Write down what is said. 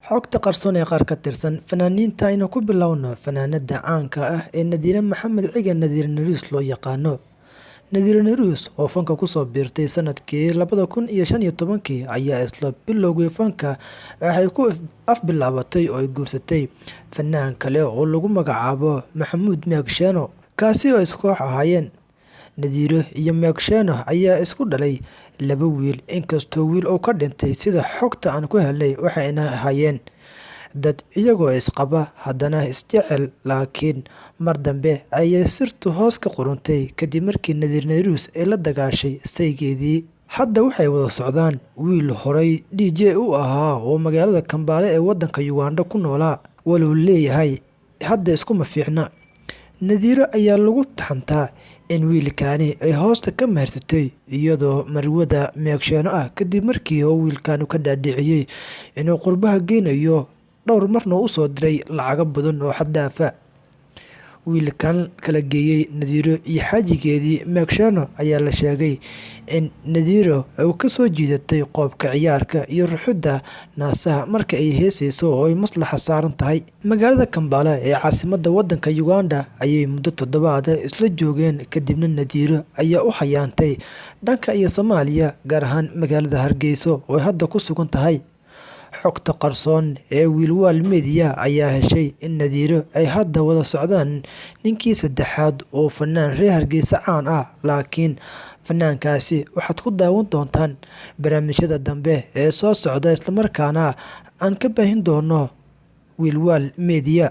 Xogta qarsoon ee qaar ka tirsan fanaaniinta aynu ku bilowno fanaanada caanka ah ee Nadiire Maxamed Cige Nadiire Naruus loo yaqaano. Nadiire Naruus oo fanka kusoo biirtay sanadkii 2015-kii ayaa isla bilowgii fanka waxay ku afbilaabatay oo ay guursatay fanaan kale oo lagu magacaabo Maxamuud Meegsheeno, kaasi oo iskoox ahaayeen. Nadiiro iyo Meegsheeno ayaa isku dhalay laba wiil, inkastoo wiil uu ka dhintay sida xogta aan ku helay, waxayna ahaayeen dad iyagoo isqaba haddana isjecel, laakiin mar dambe ayay sirtu hoos ka quruntay kadib markii Nadiir Nayruus ay la dagaashay saygeedii. Hadda waxay wada socdaan wiil horay DJ u ahaa oo magaalada Kambaale ee wadanka Uganda ku noolaa, walow leeyahay hadda iskuma fiicna. Nadiiro ayaa lagu taxantaa in wiilkaani ay hoosta ka mehersatay iyadoo marwada Meegsheeno ah, kadib markii uu wiilkaani ka dhaadhiciyey inuu qurbaha geynayo, dhowr marna u soo diray lacago badan oo xad dhaafa. Wiilkan kala geeyey Nadiiro iyo xaajigeedii Meegsheeno ayaa la sheegay in Nadiiro uu ka soo jiidatay qoobka ciyaarka iyo ruxidda naasaha marka ay heesayso oo ay maslaxa saaran tahay. Magaalada Kampala ee caasimadda wadanka Uganda ayay muddo toddobaad isla joogeen, kadibna Nadiiro ayaa u hayaantay dhanka iyo Soomaaliya, gaar ahaan magaalada Hargeysa oo ay hadda ku sugan tahay. Xogta qarsoon ee Wiilwaal Media ayaa heshay in Nadiiro ay hadda wada socdaan ninkii saddexaad oo fanaan reer Hargeysa caan ah, laakiin fanaankaasi waxaad ku daawan doontaan barnaamijyada dambe ee soo socda, islamarkaana aan ka baahin doono Wiilwaal Media.